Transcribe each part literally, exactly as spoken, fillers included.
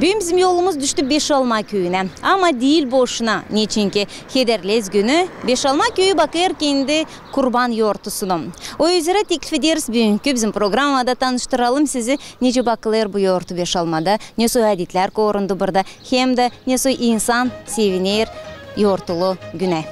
Büün bizim yolumuz düştü Beşalma küüyünä. Ama diil boşuna, neçinki Hederlez günü Beşalma küüyü bakêr kendi kurban yortusunu. O üzerä teklif ederiz büünkü bizim programada tanıştıralım sizi, nicä bakılêr bu yortu Beşalmada, nesoy adetlär korundu burada, hem dä nesoy insan seviner yortulu günä.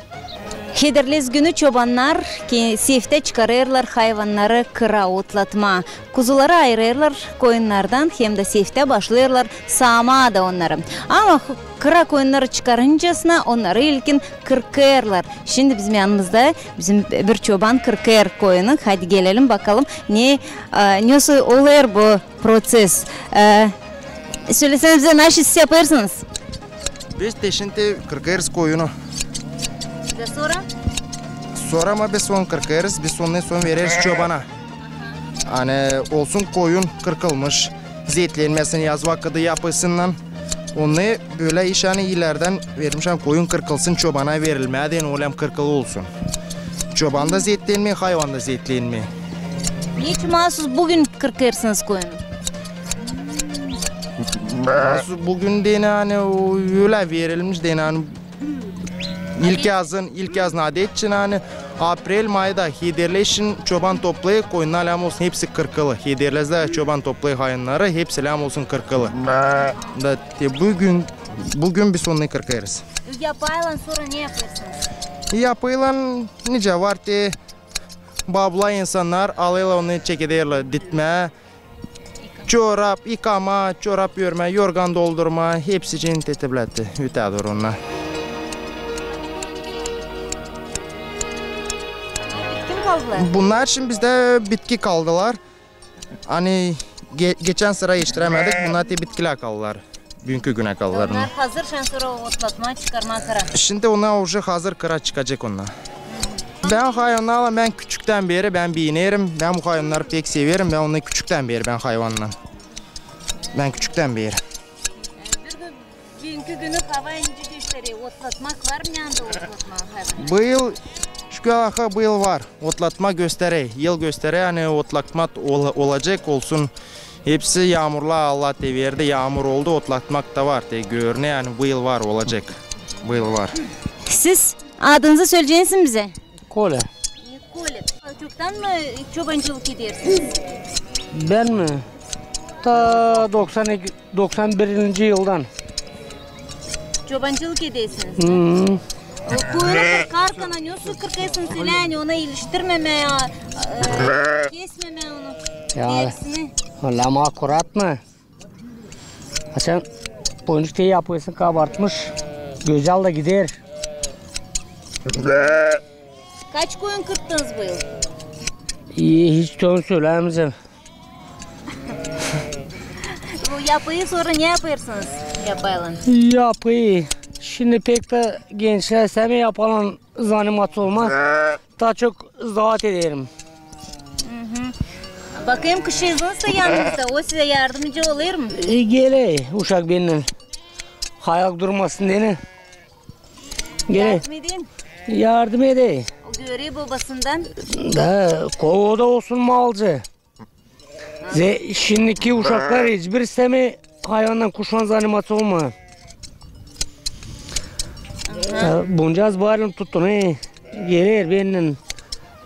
Hederlez günü çobannar ki seftä çıkarêrlar hayvannarı kıra otlatmaa. Kuzuları ayırêrlar koyunnardan hem dä seftä başlêêrlar saamaa da onnarı. Ama kıra koyunnarı çıkarıncasına onnarı ilkin kırkêrlar. Şindi bizim yanımızda bizim bir çoban kırkêr koyunu. Hadi gelelim bakalım, ne, e, nesoy olêr bu proţes. E, söleseniz bizä, naşey siz yapêrsınız? Biz te şindi kırkêrız koyunu. Da sora? Sora mı biz onu kırkêrız, biz onu sora vereriz çobana. Ani olsun koyun kırkılmış, zeetlenmesin yaz vakıdı yapısından. Onu bölä iş, ani ileerdän vermişlär, koyun kırkılsın, çobana verilmää deyni, ölä kırkılı olsun. Çoban da zeetlenmeer, hayvan da zeetlenmeer. Neçin maasuz büün kırkêrsınız koyunu? Maasuz büün deyni, ani o ölä verilmiş deyni, ani ilk yazın, ilk yazın adet için, ani aprel, mayda Hederlez için çoban toplêêr, koyunnar lääzım olsun hepsi kırkılı. Hederlezdä çoban toplêêr hayvannarı, hepsi lääzım olsun kırkılı. Da te büün, büün biz onu kırkêrız. Yapaylan sora ne yapêrsınız? Yapaylan nicä var te, babla insannar alêrlar onu, çekederlär ditmää. Çorap yıkamaa, çorap örmää, yorgan doldurmaa, hepsi için te te bläti, ötää durumda. Bitkin kaldılar. Bunnar için bizdä bitki kaldılar. Ani ge-, geçän sıra etiştirämedik, bunnar te bitkilär kaldılar. Büünkü günä kaldılar. Onnar hazır, şindi sora otlatmaa, çıkarmaa kıra. Şindi onnar uje hazır, kıra çıkacek onnar. Bän hayvannarlan, bän küçüktän beeri bän biinerim. Bän bu hayvannarı pek severim. Bän onu küçüktän beeri, bän hayvannan. Bän küçüktän beeri. Büünkü günü hava nicä gösterer? Otlatmak var mı, ne anda otlatmaa hayvannarı? Bu yıl, şükür Allaha, bu yıl var. Otlatma gösterer. Yıl gösterer, ani otlatma ola-, olacek olsun. Hepsi yaamurlar, Allah te verdi, yaamur oldu, otlatmak ta var. Te görüner, ani bu yıl var, olacek. Bu yıl var. Siz adınızı söleyeceniz mi bizä? Kolä. Kolä. Çoktan mı çobancılık edersiniz? Bän mi? Ta doksan iki, doksan birinci yıldan. Çobancılık edersiniz. Hı. O koyunu kırkarkan, ani nasıl kırkêrsınız, ani onu iliştirmemää, e, kesmemää onu, ya, derisini? Lääzım akurat mı? Açan boncuk te yapêrsın kabartmış, gözäl dä gider. Kaç koyun kırttınız bu yıl? E, hiç onu sölämeyecäm. Bu yapıyı sora ne yapêrsınız? Yapaylan. Yapıyı. Şindi pek dä gençlär istämeer yapaylan zanimaţiya olmaa. Taa çok zaat ederim. Bakêrım, kızınız da yanınızda, o sizä yardımcı olêr mı? E, geler uşak bennän. Hayal durmasın deyni. Geler. Yardım eder mi? Yardım eder. O görer bobasından. Da, o da olsun malcı. Ze-, şindiki uşaklar hiçbir istämeer hayvannan, kuşlan zanimaţiya olmaa. Aha. Ya, buncaz barın tuttun, e, geler bennän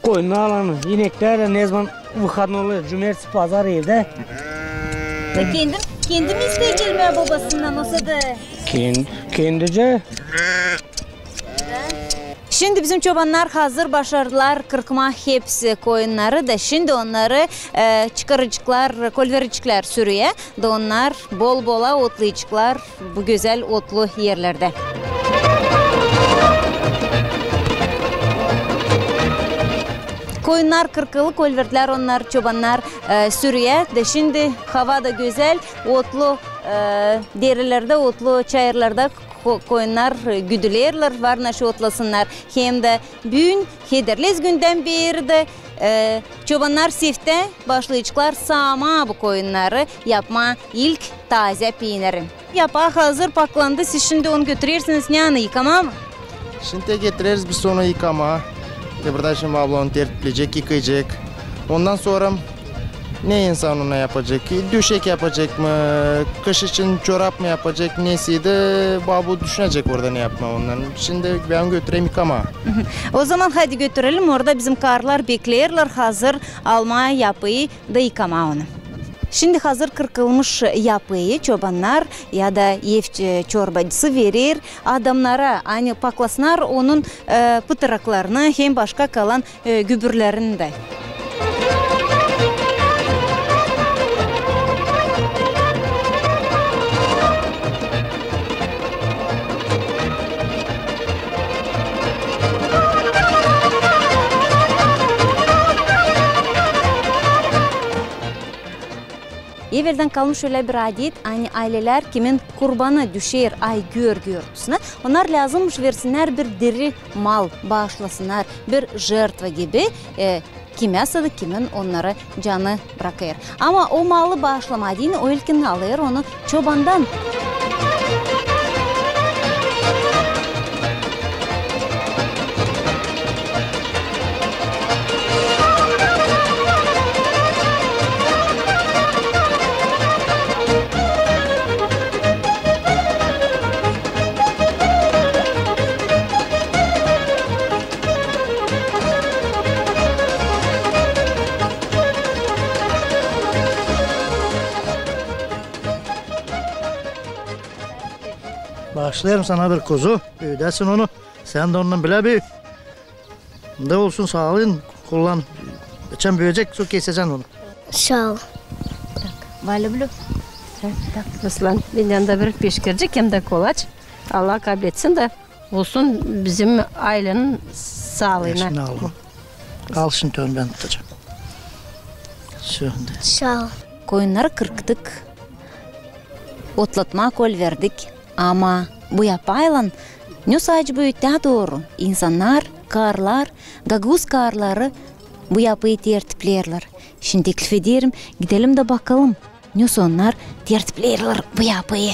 koyunnarlan, ineklärlän, ne zaman выходной olêr, cumertesi, pazar evdä. Da kendi, kendi mi isteer gelmää bobasından, osa da? Ken-, kendicä. Şindi bizim çobannar hazır, başardılar kırkmaa hepsi koyunnarı da, şindi onnarı, e, çıkaraceklar, kolvereceklär sürüyä, da onnar bol-bola otlayaceklar bu gözäl otlu erlerdä. Koyunnar kırkılı, kolverdilär onnar çobannar, e, sürüyä, da şindi hava da gözäl, otlu, e, derelerdä, otlu çayırlarda ko-, koyunnar, e, güdülerlär, var naşey otlasınnar. Hem dä büün Hederlez gündän beeri dä, e, çobannar seftä başlayaceklar saamaa bu koyunnarı, yapmaa ilk taazä piineri. Yapaa hazır, paklandı, siz şindi onu götürersiniz ne yana, yıkamaa mı? Şindi getireriz biz onu yıkamaa. Te burada şindi abla onu tertipleyecek, yıkayacek. Ondan sora Ne insan ona yapacek? Düşek yapacek mı? Kış için çorap mı yapacek? Nesiydi? Babu düşünecek orada ne yapmaa ondan. Şindi bän götürerim yıkamaa. O zaman haydi götürelim, orada bizim karılar bekleerlär hazır almaa yapıyı da yıkamaa onu. Şindi hazır kırkılmış yapıyı çobannar ya da ev, e, çorbacısı verer adamnara, ani paklasınnar onun, e, pıtıraklarını hem başka kalan, e, gübürlerini dä. Eveldän kalmış ölä bir adet, ani aylelär kimin kurbanı düşer ay görgü örtüsünä, onnar lääzımmış versinnär bir diri mal, baaşlasınnar, bir jertva gibi, e, kimä sa da kimin onnarı canı brakêr. Ama o malı baaşlamaa deyni o ilkin alêr onu çobandan. Baaşlêêrım sana bir kuzu, üüdäsin onu. Sän dä ondan bilä büü. Da olsun saalıın, kullan. Açan büüyecek, sora kesecän onu. Saa ol. Valä blü. Ruslan, bendän dä bir peşkircik hem dä kolaç. Allah kabletsin dä olsun bizim aylenin saalıına. Al şindi onu bän tutacam. Saa ol. Koyunnarı kırktık. Otlatmaa kol verdik. Ama bu yapıylan, ne sade bu ötää dooru, insannar, karılar, gagauz karıları bu yapıyı tertipleerlär. Şindi teklif ederim, gidelim dä bakalım, ne soy onnar tertipleerlär bu yapıyı.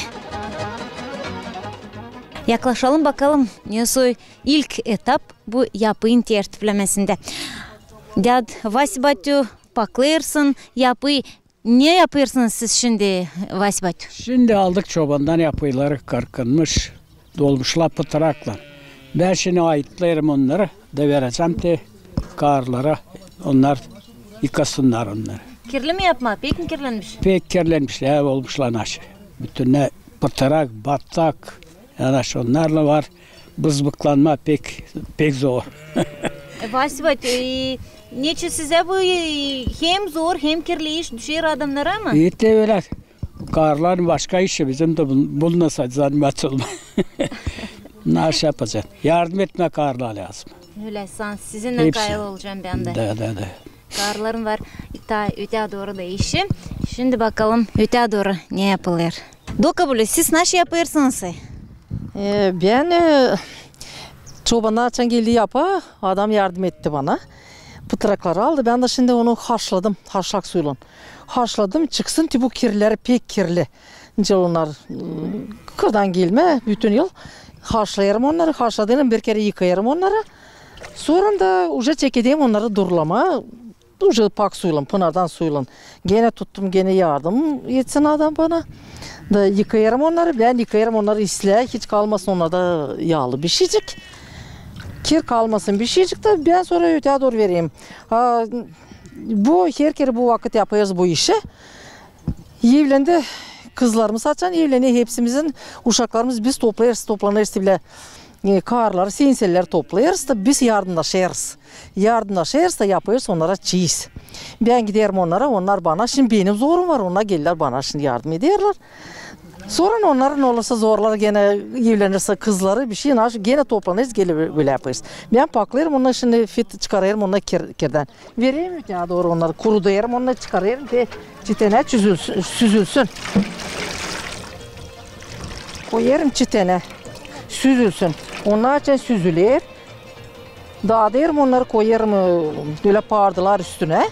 Yaklaşalım bakalım, ne soy ilk etap bu yapının tertiplemesindä. Däd Vasibatyu, paklêêrsın yapıyı. Ne yapêrsınız siz şindi, Vasibatyu? Şindi aldık çobandan yapıyları, kırkılmış, dolmuşlar pıtıraklan. Bän şindi ayıtlêêrım onnarı da verecäm te karılara, onnar yıkasınnar onnarı. Kirli mi yapmaa? Pek mi kirlenmiş? Pek kirlenmiş, ya, olmuşlar naşı. Bütünnä pıtırak, batak, ya, naşı onnarlan var. Bızbıklanmaa pek, pek zor. E, Vasibatyu, e, neçin sizä bu, e, hem zor, hem kirli iş düşer adamnara mı? E, te ölä. Karıların başka işi, bizim dä bun-, bunnunnan zanim açılmêêr. Naşı yapacam? Yardım etmää karılara lääzım. Ölä, sän, sizinnän kayıl olacam bän dä. Da, da, da. Karıların var taa ötää dooru da işi. Şindi bakalım, ötää dooru ne yapılêr. Doka blü, siz naşı yapêrsınız? E, bän, e, çobannar açan geldi yapaa, adam yardım etti bana. Pıtırakları aldı, bän dä şindi onu haşladım, haşlak suylan. Haşladım, çıksın te bu kirleri, pek kirli. Nicä onnar, ıı, kırdan gelmä, bütün yıl haşlêêrım onnarı, haşladıynan bir kerä yıkêêrım onnarı. Sora da uje çekederim onnarı durulamaa. Uje pak suylan, pınardan suylan. Genä tuttum, genä yardım etsin adam bana. Da yıkêêrım onnarı, bän yıkêêrım onnarı islää, hiç kalmasın onnarda yaalı bişicik. Kir kalmasın bişicik dä, bän sora ötää dooru vereyim. A, bu, her kerä bu vakıt yapêrız bu işi. Evlendi kızlarımız, açan evlendi, hepsimizin uşaklarımız, biz toplêêrız, toplanêrız bilä, e, karıları, sensellär toplêêrız da biz yardımlaşêrız. Yardımlaşêrız da yapêrız onnara çiiz. Bän giderim onnara, onnar bana. Şindi benim zorum var, onnar gelirlär bana, şindi yardım ederlär. Sora onnarın olursa zorları, genä evlenirsä kızları, bişey, naşı genä toplanêrız, gelä bölä yapêrız. Bän paklêêrım onnarı, şindi fit çıkarêrım onnarı kir-, kirdän. Vereyim mi ötää dooru onnarı, kurudêrım onnarı, çıkarêrım te çitenä, çüzülsün, süzülsün. Koyêrım çitenä, süzülsün. Onnar açan süzüler. Daadêrım onnarı, koyêrım, e, bölä pardılar üstünä.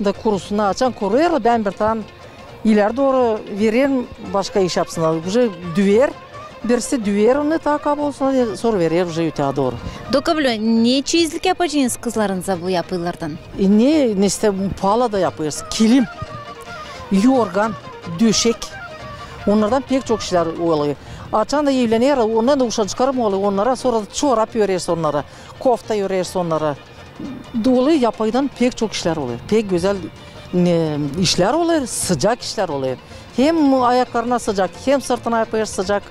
Da kurusunnar, açan kuruyêr, bän bir taan ileri dooru verêrim, başka iş yapsınnar. Uje düver, birisi düver onu, taa kaba olsun, sora verer uje ötää dooru. Doka blü, ne çiizlik yapacêniz kızlarınıza bu yapılardan? E, ne, ne iste, pala da yapêrız, kilim. Yorgan, döşek. Onnardan pek çok işlär olêr. Açan da evlener, ondan da uşacıklarım olêr, onnara sora da çorap örersin onnara, kofta örersin onnara. Dolu yapaydan pek çok işlär olêr. Pek gözäl, e, işlär olêr, sıcak işlär olêr. Hem ayaklarına sıcak, hem sırtına yapêr sıcak.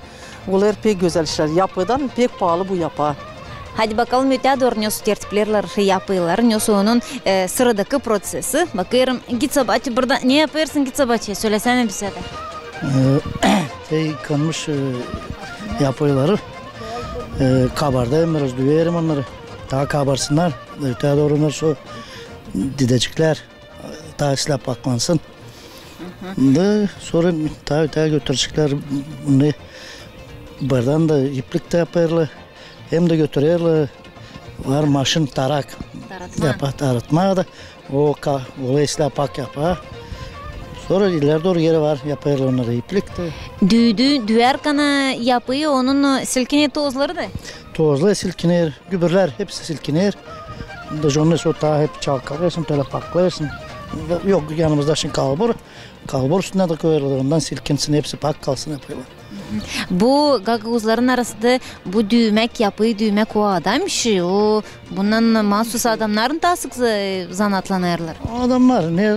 Olêr pek gözäl işlär. Yapaydan pek paalı bu yapa. Hadi bakalım, ötää dooru nesoy tertiplerlär yapayları, nesoy onun, e, sıradakı proţesi. Bakêrım, Giţabatyu burada. Ne yapêrsın, Giţabatyu? Sölesänä bizä dä. E, te yıkanmış, e, yapayları, e, kabarêrım biraz, düüyerim onnarı. Taa kabarsınnar. Ötää dooru onnar sora dideceklär. Taa islää paklansın. Da sora taa, taa götüreceklär bunu. Buradan da iplik dä yapêrlar. Hem dä götürerlär. Var maşın tarak. Taratmaa. Yapa, taratmaa da. O ka-, o islää pak yapa. Sora ileri dooru geri var, yapêrlar onnarı iplik dä. Düüdü, düüyärkän yapayı, onun silkiner tozları da. Tozlar silkiner, gübürlär hepsi silkiner. Da ondan sora taa hep çalkalêrsın, tölä paklêrsın. Yok, yanımızda şindi kalbur. Kalbur üstünä dä koyêrlar, ondan silkinsin, hepsi pak kalsın yapaylar. Bu gagauzların arasında bu düümäk, yapayı düümäk o adam işi, o bundan maasuz adamnar taa sık za-, zanaatlanêrlar. Adamnar, ne,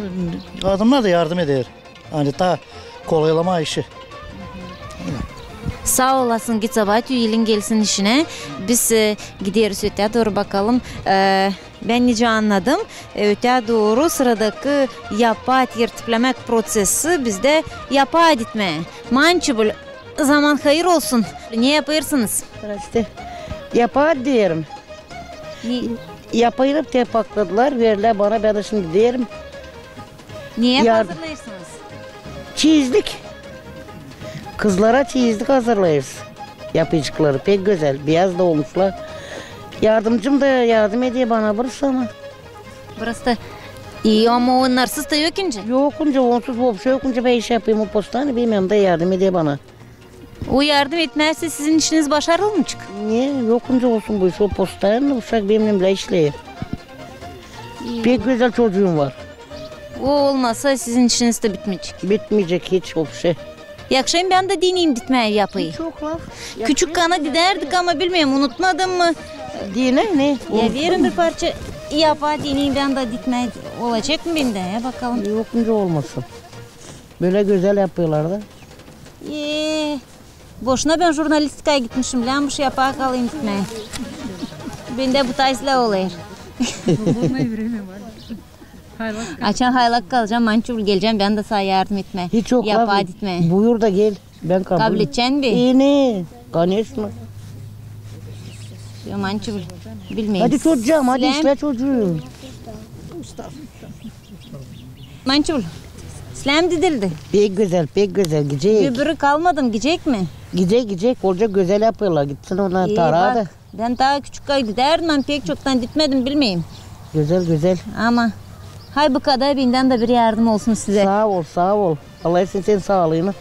adamnar da yardım eder. Ani taa kolaylamaa işi. Saa olasın, Giţabatyu, elin gelsin işinä. Biz, e, gideriz ötää dooru bakalım. E, bän nicä annadım, e, ötää dooru sıradakı yapa tertiplemäk proţesi bizdä yapa didmää. Mançubul, zaman hayır olsun. Ne yapêrsınız? Здрасте. Yapa deerim. Ne? Yapayı te pakladılar, verdilär bana, bän dä şindi deerim. Ne yap hazırlêêrsınız? Çizlik. Kızlara çizlik hazırlêêrız. Yapaycıkları pek gözäl, beyaz da olmuşlar. Yardımcım da yardım eder bana burası ama. Burası da ii, ama onnarsız da yok nicä. Yok nicä, onsuz vopşe yok nicä bän iş yapayım, o postanı benim yanımda yardım eder bana. O yardım etmäzsä, sizin işiniz başarılmayacek. Ne, yok nicä olsun bu iş, o postanı uşak benimnän işleer. Pek gözäl çocuum var. O olmasa, sizin işiniz dä bitmeyecek. Bitmeyecek hiç vopşe. Yakışayım, bän dä deneyim didmää yapayı. Çok laf. Küçükkän didärdik, ama bilmeerim, unutmadım mı? Dene, ne? Ya verin bir parça yapa, deneyim bän dä didmää. Olacek mı bendä? Ya bakalım. Yok nicä olmasın. Bölä gözäl yapêrlar da. Ee, boşuna bän jurnalistikaya gitmişim, läämbuş yapa kalayım gitmää. Bendä bu taa islää olêr. Açan haylak kalacam, Mançubul, gelecäm, bän dä sana yardım etmää. Hiç yok, yapa didmää. Buyur da gel, bän kabul. Kabul edecän mi? İi, ne? Конечно. Yo, Mançubul, bilmeerim. Hadi çocuum, hadi işlä çocuum. Mançubul, islää mi didildi? Pek gözäl, pek gözäl, gidecek. Gübürü kalmadı mı, gidecek mi? Gidecek, gidecek, olacek, gözäl yapêrlar, gitsin ona tara da. Bän taa küçükkän didärdim, ama pek çoktan didmedim, bilmeerim. Gözäl, gözäl. Ama hay bu kadar, bendän dä bir yardım olsun sizä. Saa ol, saa ol. Allah etsin senin saalıını.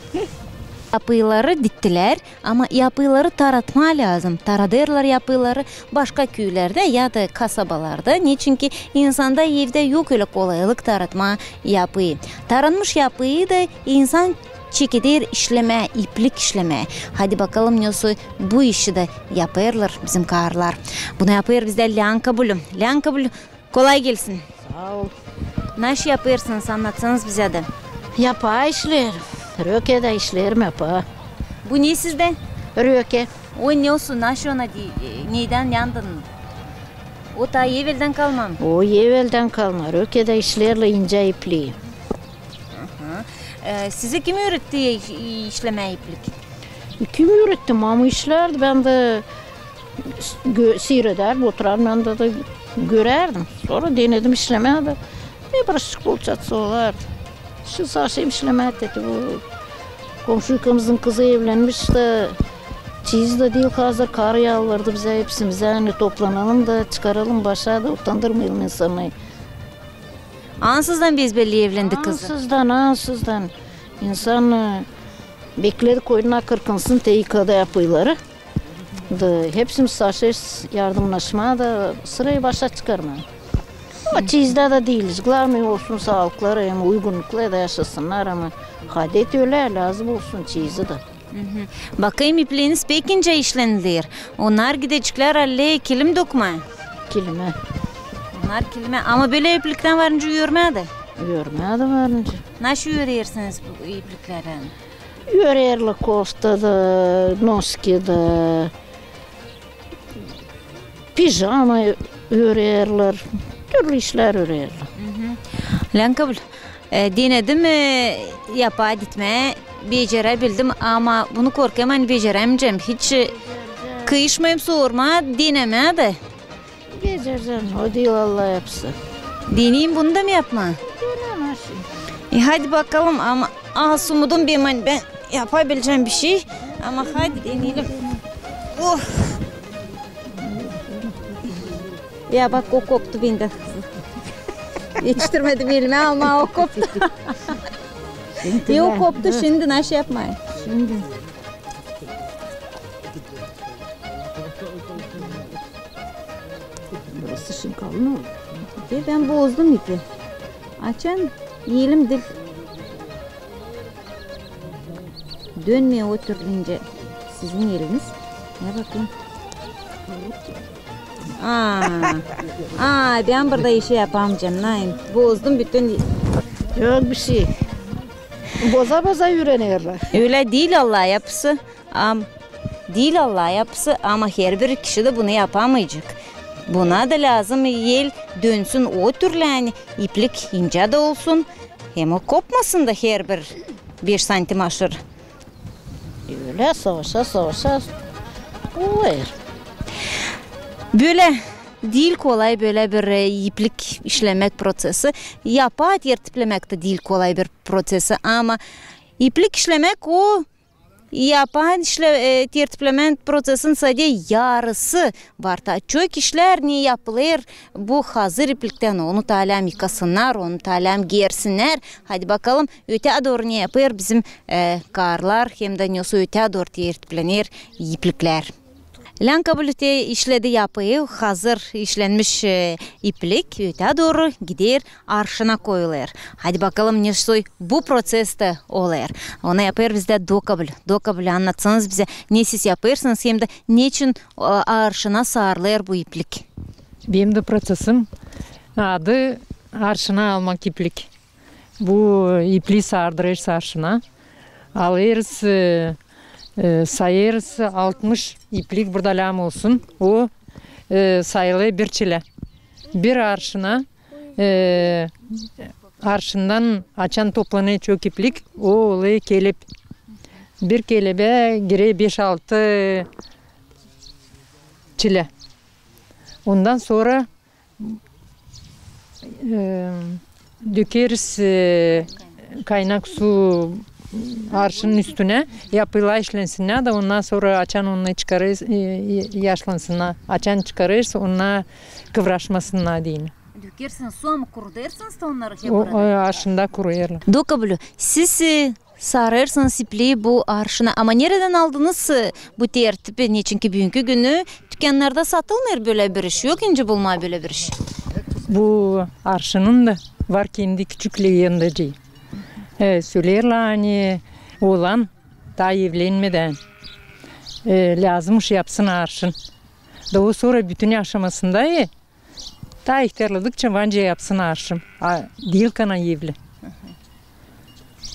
Yapayları didilär, ama yapayları taratmaa lääzım. Taradêrlar yapayları başka küülerdä ya da kasabalarda. Neçinki insanda evdä yok ölä kolaylık taratmaa yapayı. Taranmış yapayı da insan çekeder işlemää, iplik işlemää. Hadi bakalım, nesoy bu işi dä yapêrlar bizim karılar. Bunu yapêr bizdä Länka bulü. Länka bulü, kolay gelsin. Saa ol. Naşı yapêrsınız, annatsanız bizä dä. Yapa işleerim. Rökedä işleerim yapa. Bu ne sizdä? Röke. O nesoy, naşı ona di-, e, nedän yandın? O taa eveldän kalma mı? O eveldän kalma. Rökedä işleerlär incä ipliyi. Aha. E, sizi kim üüretti iş-, işlemää iplik? Kim üüretti? Mama işlärdi, bän dä s-, gö-, seyredärdim, oturardım yanında da görärdim. Sora denedim işlemää dä. E, birazçık bolçatsa olardı. Şindi saşa işlemää dedi bu. Komşuykamızın kızı evlenmiş da, çeyiz dä diil hazır, karı yalvardı bizä, hepsimizä, ani toplanalım da çıkaralım başa da utandırmayalım insanı. Ansızdan bezbelli evlendi kızı. Ansızdan, ansızdan. İnsan, e, bekledi koynuna kırkınsın, te yıkadı yapayları. Da hepsimiz saşêrız yardımnaşmaa da sırayı başa çıkarmaa. Ama çeyizdä dä diiliz. Glavnıy olsun saalıkları hem uygunnukları da yaşasınnar, ama hadet ölä, lääzım olsun çeyizi dä. Bakayım, ipliiniz pek incä işleniler. Onnar gideceklär allee kilim dokmaa. Kilimä. Onnar kilimä. Ama bölä ipliktän var nicä örmää dä? Örmää dä var nicä. Nasıl öreersiniz bu ipliklerdän? Öreerlär kofta da, noski da, pijama örerlär, türlü işlär örerlär. Län kabul. E, denedim, e, yapaa gitmää, beceräbildim, ama bunu korkêrım, ani becerämeyecäm. Hiç, e, kıyışmayım sormaa, denemää dä. Becerecän, o diil Allah yapısı. Deneyim bunu da mı yapmaa? Deneme şindi. E, hadi bakalım, ama az umudum benim, ani bän yapabilecäm bir şey. Ama hadi deneyelim. Oh. Ya bak, o koptu bendä. Etiştirmedim elimä almaa, o koptu. E, o koptu, şindi nasıl yapmaa? Şindi. Burası şindi kalın oldu. Ve bän bozdum ipi. Açan elim diil dönmeer o türlü nicä sizin eliniz. Ne bakayım. Aa, aa, bän burada işi yapamayacam, naim. Bozdum bütün. Yok bir şey. Boza-boza üürenerlär. Ölä diil Allah yapısı. Am, diil Allah yapısı, ama herbir kişi dä bunu yapamayacek. Buna da lääzım el dönsün o türlü, ani iplik incä dä olsun, hem o kopmasın da herbir beş santim aşırı. Ölä savaşa-savaşa olêr. Bölä diil kolay bölä bir, e, iplik işlemäk prosesi. Yapaa tertiplemäk tä diil kolay bir prosesi, ama iplik işlemäk o yapaa işle-, e, tertiplemää prosesin sade yarısı var. Taa çok işlär ne yapılêr bu hazır ipliktän. Onu taalääm yıkasınnar, onu taalääm gersinnär. Hadi bakalım, ötää dooru ne yapêr bizim, e, karılar, hem dä nesoy ötää dooru tertiplener ipliklär. Län kabul ötää işledi yapıı, hazır işlenmiş, e, iplik ötää dooru gider arşına koyulêr. Hadi bakalım, nesoy bu prosestä olêr. Onu yapêr bizdä Dokabül. Dokabül, annatsanız bizä, ne siz yapêrsınız, hem dä neçin, e, arşına sarılêr bu iplik? Benim dä prosesim adı arşına almak iplik. Bu iplii sardırêrsın arşına. Alêrız, e, e, sayêrız altmış iplik burada lääzım olsun. O, e, sayılêr bir çilä. Bir arşına, e, arşından açan toplanêr çok iplik, o olêr kelep. Bir kelebä girer beş-altı çilä. Ondan sora e, dökeriz, e, kaynak su arşının üstünä, yapılar işlensinnär da, ondan sora açan onu çıkarêrız, e, e, yaşlansınnar. Açan çıkarêrız, onnar kıvraşmasınnar deyni. Dökersiniz su, ama kurudêrsınız da onnarı hep burada? O, o arşında kuruyêrlar. Dokabülü, siz, e, sarêrsınız iplii bu arşına. Ama neredän aldınız, e, bu tertipi? Neçinki büünkü günü tükannarda satılmêêr bölä bir iş. Yok nicä bulmaa bölä bir iş. Bu arşının da var kendi küçük legendacıı. E, söleerlär, ani oolan taa evlenmedän, e, lääzımmış yapsın arşın. Da o sora bütün yaşamasında, e, taa ihtärladıkça var nicä yapsın arşın. A, diil kana evli.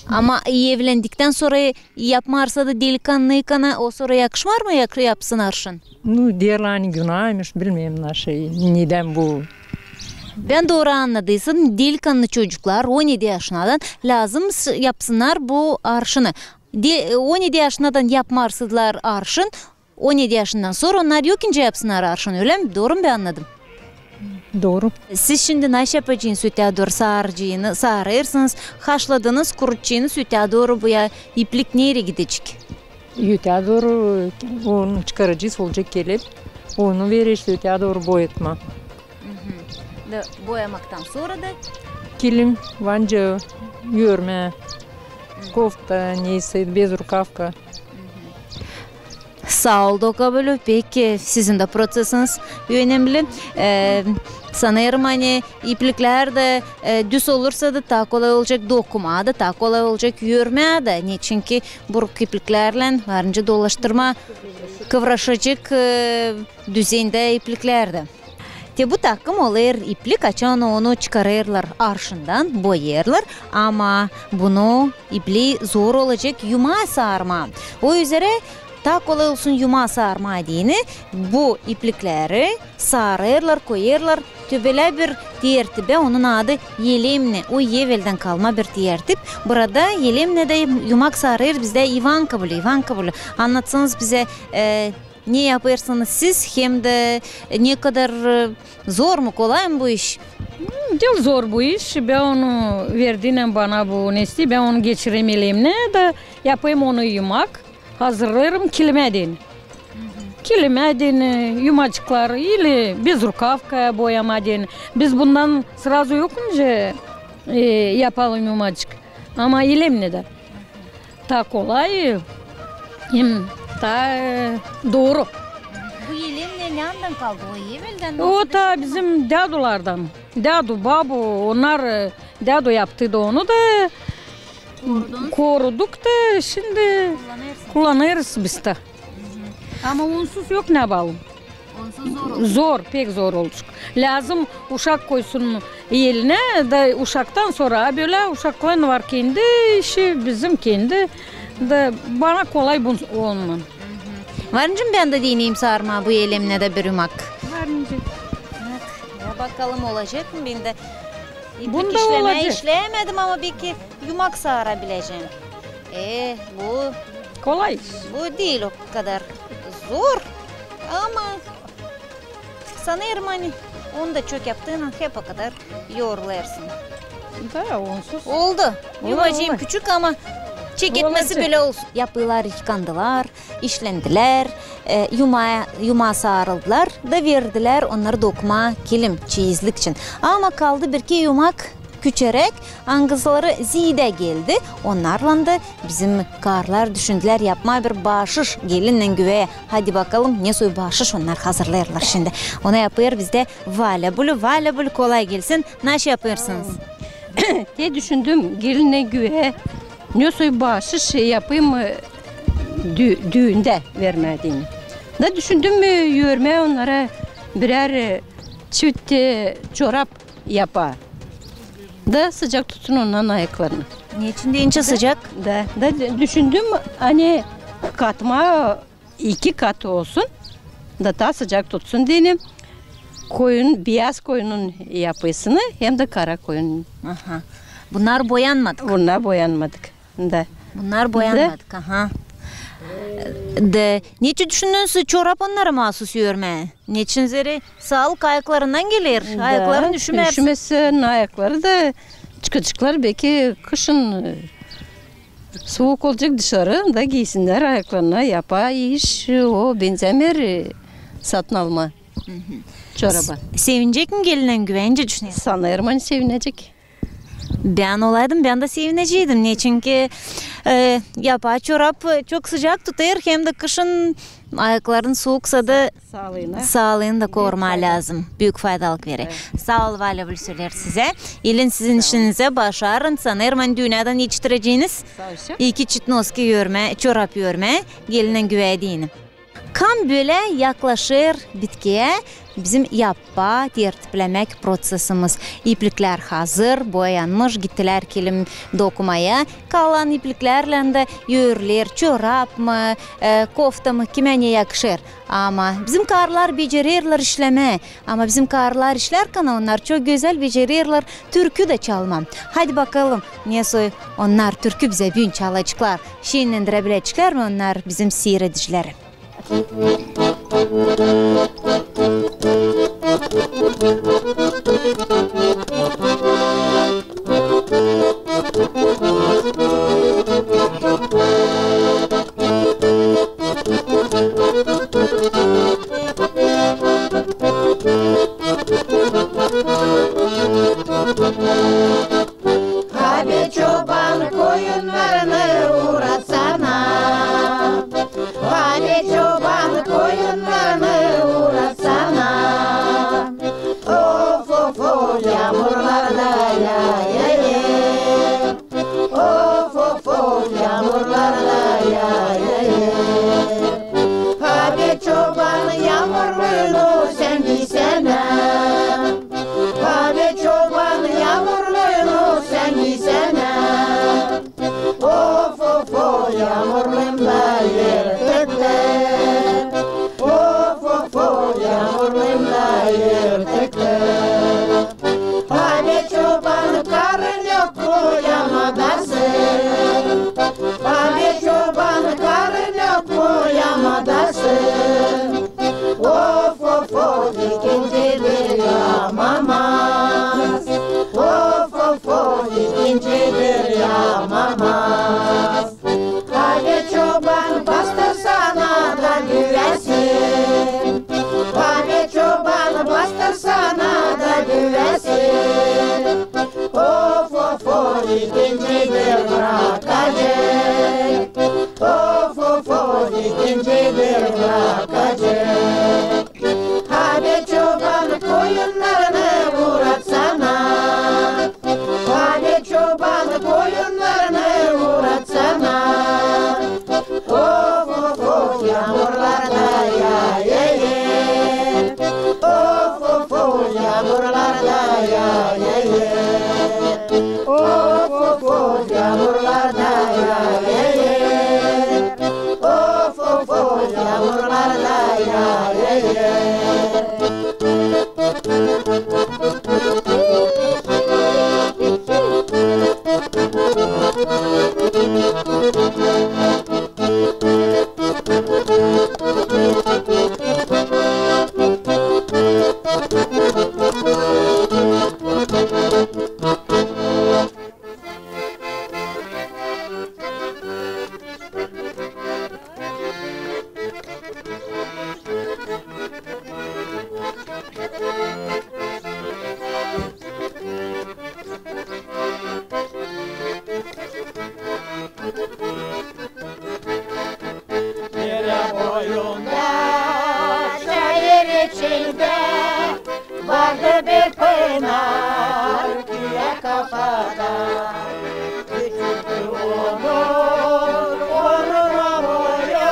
Ama evlendiktän sora yapmêêrsa da delikannıykana, o sora yakışmêêr mi yak-, yapsın arşın? Nu, deerlär, ani günahmış, bilmeerim, nasıl, nedän bu. Bän dooru annadıysam, delikannı çocuklar on edi yaşınadan lääzım s-, yapsınnar bu arşını. De, on edi yaşınadan yapmêêrsaydılar arşın, on edi yaşından sora onnar yok nicä yapsınnar arşın, ölä mi? Dooru mu bän annadım? Dooru. Siz şindi nasıl yapacanız? Ötää dooru saaracınız, saarêrsınız, haşladınız, kurutacınız, ötää dooru bu ya iplik nereyi gidecek? Ötää dooru onu çıkaracez, olacek kelep. Onu vereriz ötää dooru boyatmaa. Da boyamaktan sora da? Kilim, var nicä örmää, kofta, neyse, bezrukavka. Saa ol, Doka bölü. Pek sizin dä proţesiniz önemli. E, sanêrım, ani ipliklär dä, e, düz olursa da taa kolay olacek, dokumaa da taa kolay olacek, örmää dä. Neçinki buruk ipliklärlän var nicä dolaştırmaa, kıvraşacek, e, düzendä ipliklär dä. Te bu takım olêr iplik, açan onu çıkarêrlar arşından, boyêrlar, ama bunu iplii zor olacek yumaa saarmaa. O üzerä taa kolay olsun yumaa saarmaa deyni, bu iplikleri saarêrlar, koyêrlar tölä bir tertibä, onun adı yelemnä, o eveldän kalma bir tertip. Burada yelemnedä yumak saarêr bizdä İvanka bölü. İvanka bölü, annatsanız bizä, e, ne yapêrsınız siz, hem dä ne kadar, e, zor mu, kolay mı bu iş? Hmm, diil zor bu iş. Bän onu, verdiynän bana bu nesti, bän onu geçirerim yelemnä da yapêrım onu yumak. Hazırlêêrım kilimä deyni. Kilimä deyni, e, yumacıkları ili bezrukavka boyamaa deyni. Biz bundan srazu yok nicä, e, yapalım yumacık. Ama yelemnedä taa kolay, hem taa, e, dooru. Bu yelemnä neredän kaldı? O eveldän o nasıl taa bir şey mi? Bizim dädulardan. Dädu, babu, onnar, e, dädu yaptıydı onu da koruduk da şindi kullanêrız biz dä. Ama onsuz yok ne yapalım. Onsuz zor olacek. Zor, pek zor olacek. Lääzım uşak koysun elinä, da uşaktan sora, a bölä uşakların var kendi işi, bizim kendi. Da bana kolay bu onunnan. Var nicä bän dä deneyim saarmaa bu yelemnedä bir yumak? Var nicä. Ya bakalım, olacek mı bendä? İplik işlemää işleemedim, ama beki yumak saarabilecäm. E, bu kolay iş. Bu diil o kadar zor, ama sanêrım, ani onu da çok yaptıynan hep o kadar yorulêrsın. Da onsuz. Oldu. Yumacıım küçük, ama çeketmesi bölä olsun. Yapılar yıkandılar, işlendilär, e, yumaa, yumaa saarıldılar da verdilär onnarı dokumaa kilim, çeyizlik için. Ama kaldı bir iki yumak küçeräk, angıları ziidä geldi. Onnarlan da bizim karılar düşündülär yapmaa bir baaşış gelinnän güveyä. Hadi bakalım, ne soy baaşış onnar hazırlêêrlar şindi. Onu yapêr bizdä Valä bölü. Valä bölü, kolay gelsin. Naşı yapêrsınız? Te düşündüm, gelinnän güveyä ne soy baaşış yapayım, e, dü-, düündä vermää deyni. Da düşündüm, e, örmää onnara birär, e, çift, e, çorap yapaa. Da sıcak tutsun onnan ayaklarını. Neçin deyni sıcak? Da, da dü-, düşündüm, ani katmaa iki kat olsun, da taa sıcak tutsun deyni. Koyun, biyaz koyunun yapısını hem dä kara koyunun. Aha. Bunnar boyanmadık. Bunnar boyanmadık. Da. Bunnar boyanmadık, aha. Da neçin düşündünüz çorap onnara maasuz örmää? Neçin zerä saalık ayaklarından geler, ayakların üşümez. Üşümesin ayakları da, çıkaceklar beki kışın, e, suuk olacek dışarı, da giysinnär ayaklarına, yapaa iş, o benzämeer, e, satın almaa çoraba. Sevinecek mi gelinnän güveyä, nicä düşünersin? Sanêrım, ani sevinecek. Bän olaydım, bän dä sevineceydim. Neçinki, e, yapaa çorap, e, çok sıcak tutêr, hem dä kışın ayakların suuksa da saalıını da korumaa lääzım. Büük faydalık verer. Saa ol, Valä bölü, söleer sizä. Elin sizin işinizä, başarın. Sanêrım, ani dünnedän etiştireceniz iki çift noski örmää, çorap örmää gelinnän güveyä deyni. Kam bölä yaklaşêr bitkiyä bizim yapaa tertiplemäk proţesimiz. İpliklär hazır, boyanmış, gittilär kilim dokumaya. Kalan ipliklärlän dä örüler, çorap mı, e, kofta mı, kimä ne yakışêr. Ama bizim karılar becererlär işlemää. Ama bizim karılar işlärkän onnar çok gözäl becererlär türkü dä çalmaa. Hadi bakalım, ne soy onnar türkü bizä büün çalaceklar. Şiinlendirebilecekler mi onnar bizim siiredicileri? Abi çoban, koyunlarını uuratsana. Abi çoban, İkincidir vakacı. Hadi, çoban, koyunnarını uuratsana. Hadi, çoban, koyunnarını uuratsana. Of, of, of, yaamurlar da yaayêr. Of, of, of, yaamurlar da yaayêr. Of, of, of, yaamurlar da yaayêr. Of, of, of, yaamurlar da yaayêr. Derä boyunda, çayır içindä, vardı bir pınar, küya kafada. Küçüktü onun, onun boyu,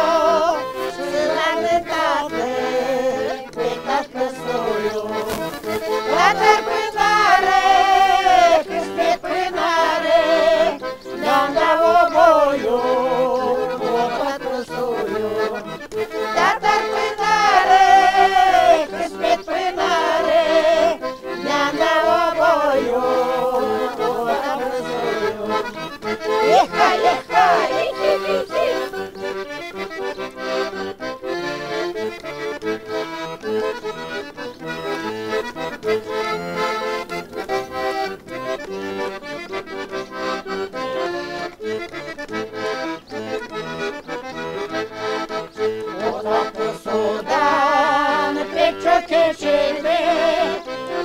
sınardı tatlı, pek tatlı suyu. Tatar pınarı, kısmet pınarı, neredä o boyu, o tatlı suyu. Tatar pınarı, kısmet pınarı, neredä o boyu, o tatlı suyu. İha, iha, ihi, ihi. O tatlı sudan pek çok içildi,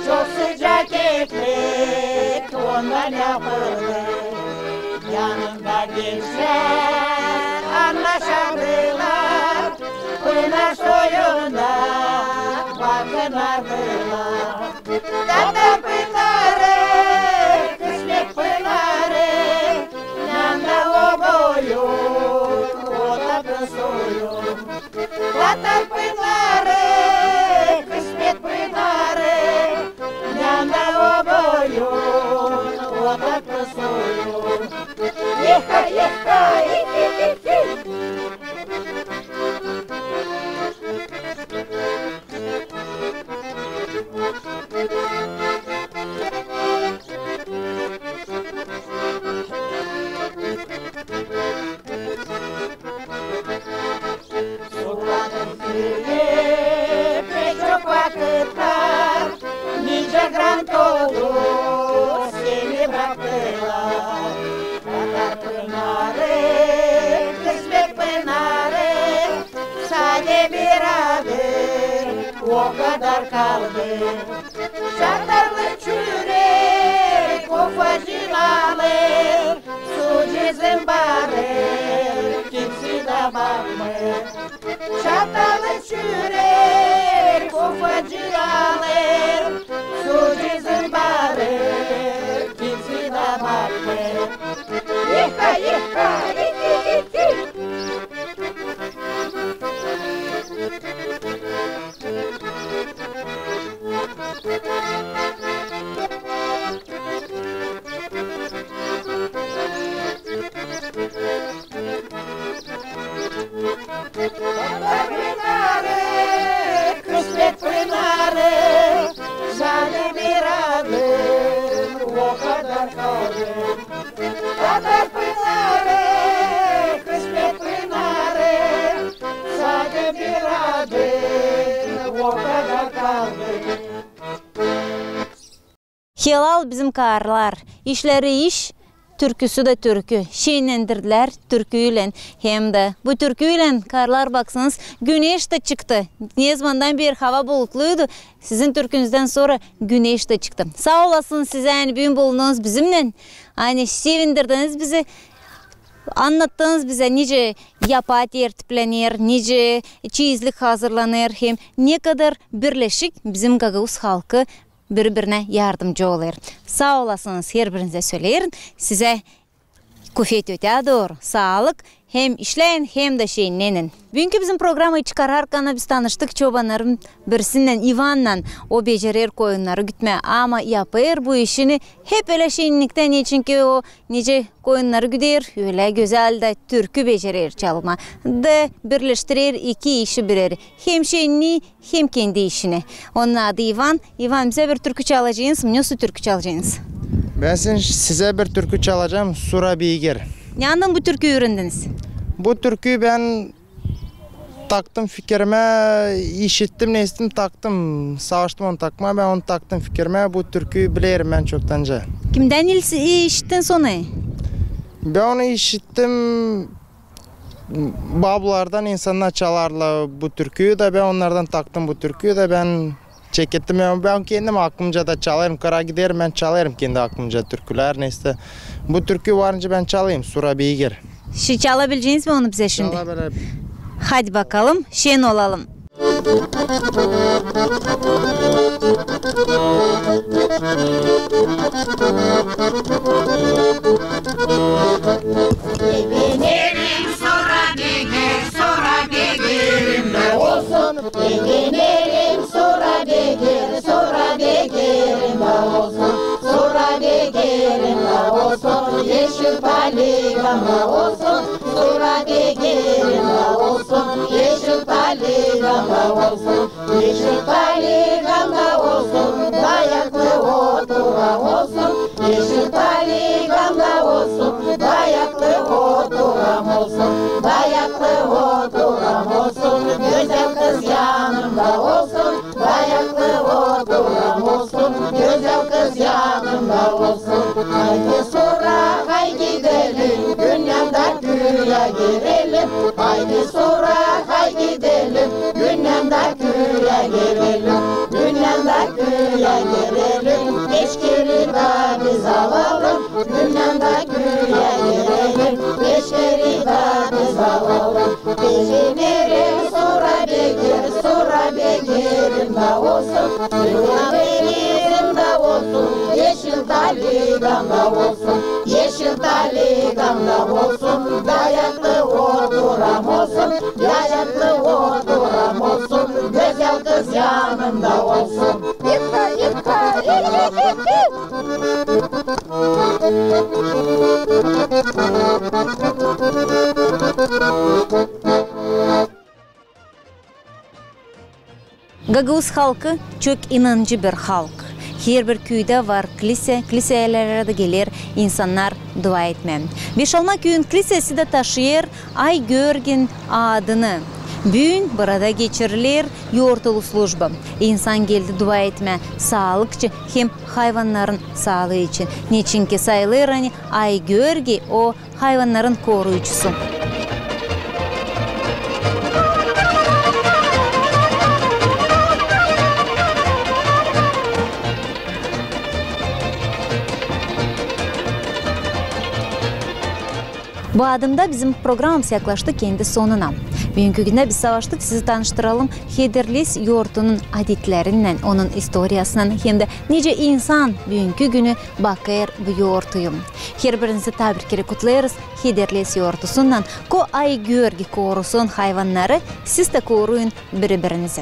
çok sıcak ekmek ondan yapıldı. Yanında gençlär annaşadılar, pınar soyunda bakınardılar. Tatar pınarı, kısmet pınarı, neredä o boyu, o tatlı suyu. Tatar pınarı, kısmet pınarı, neredä o boyu, o tatlı suyu. İha, iha, ihi, ihi. Suladım küüyü pek çok vakıtlar, nicä grant oldu, seni braktılar. Tatar pınarı, kısmet pınarı, sade bir adı, o kadar kaldı. Çatarlı çürek, ufacık alır, sucuzun barı, kimsey dä bakmêêr. Çatarlı çürek, ufacık alır, sucuzun barı, kimsey dä bakmêêr. İha, iha, ihi, ihi. Tatar pınarı, kısmet pınarı, sade bir adı, o kadar kaldı. Tatar pınarı, kısmet pınarı, sade bir adı, o kadar kaldı. Helal bizim karılar. İşleri iş, türküsü dä türkü. Şenlendirdilär türküylän. Hem dä bu türküylän, karılar, baksayız, güneş tä çıktı. Ne zamandan beri hava bulutluydu. Sizin türkünüzdän sora güneş tä çıktı. Saa olasınız siz, ani büün bulundunuz bizimnän. Ani sevindirdiniz bizi. Annattınız bizä, nicä yapaa tertiplener, nicä çiizlik hazırlaner hem ne kadar birleşik bizim gagauz halkı biri-birinä yardımcı olêr. Saa olasınız, herbirinizi söleerim. Sizä kufet ötää dooru, saalık, hem işläyin, hem dä şennenin. Büünkü bizim programayı çıkararkana biz tanıştık çobannarın birisinnän, İvannan. O becerer koyunnarı gütmää, ama yapêr bu işini hep ölä şenniktän, neçinki o nicä koyunnarı güder, ölä gözäl dä türkü becerer çalmaa. Da birleştirer iki işi bir erä. Hem şennii, hem kendi işini. Onun adı İvan. İvan, bizä bir türkü çalacênız. Nesoy türkü çalacênız? Bän sizä bir türkü çalacam, Sura beygir. Neredän bu türküyü üürendiniz? Bu türküyü bän taktım fikirimä, işittim, ne işittim, taktım. Savaştım onu takmaa, bän onu taktım fikirimä. Bu türküyü bilerim bän çoktanca. Kimdän il-, işittin sän onu? Bän onu işittim. Babulardan insannar çalardılar bu türküyü dä, bän onnardan taktım bu türküyü dä, bän çekettim. Bän, bän kendim aklımca da çalêrım, kıra giderim, bän çalêrım kendi aklımca türkülär, neysä. Bu türkü var nicä bän çalêrım, Sura beygir. Şi-, çalabileceniz mi onu bizä şindi? Çalabilirim. Hadi bakalım, şen olalım. Begenerim, sura beygir, sura beygirim dä olsun. Begenerim, sura beygir, sura beygirim dä olsun. Sura beygirim dä olsun, eşil taligam da olsun. Sura beygirim dä olsun, eşil taligam da olsun. Eşil taligam da olsun, dayaklı oturam olsun. Eşil taligam da olsun, dayaklı oturam olsun. Dayaklı oturam olsun, gözäl kız yanımda olsun. Dayaklı oturam olsun, gözäl kız yanımda olsun. Haydi sura, hay gidelim, günnän dä küüyä girelim. Haydi sura, hay gidelim, günnän dä küüyä girelim. Günnän dä küüyä girelim, beş keri dä biz alalım. Günnän dä küüyä girelim, beş keri dä biz alalım. Begenerim, sura beygir, sura beygirim dä olsun. Sura beygirim dä olsun, eşil taligam da olsun. Eşil taligam da olsun, dayaklı oturam olsun. Dayaklı oturam olsun, gözäl kız yanımda olsun. Yıkka, yıkka, yıkka, yıkka. Gagauz halkı çok inanıcı bir halk. Herbir küüdä var klisə, kliselärä dä geler insannar dua etmää. Beşalma küüyün klisesi dä taşıyêr Ay Görginin adını. Büün burada geçiriler yortulu slujba. İnsan geldi dua etmää saalık için hem hayvannarın saalıı için. Neçinki sayılêr, ani Ay Görgi o hayvannarın koruyucusu. Bu adımda bizim programamız yaklaştı kendi sonuna. Büünkü gündä biz savaştık sizi tanıştıralım Hederles yortunun adetlerinnän, onun istoriyasınnan hem dä nicä insan büünkü günü bakêr bu yortuyu. Herbirinizi taa bir kerä kutlêêrız Hederles yortusunnan. Ko Ay Görgi korusun hayvannarı, siz dä koruyun biri-birinizi.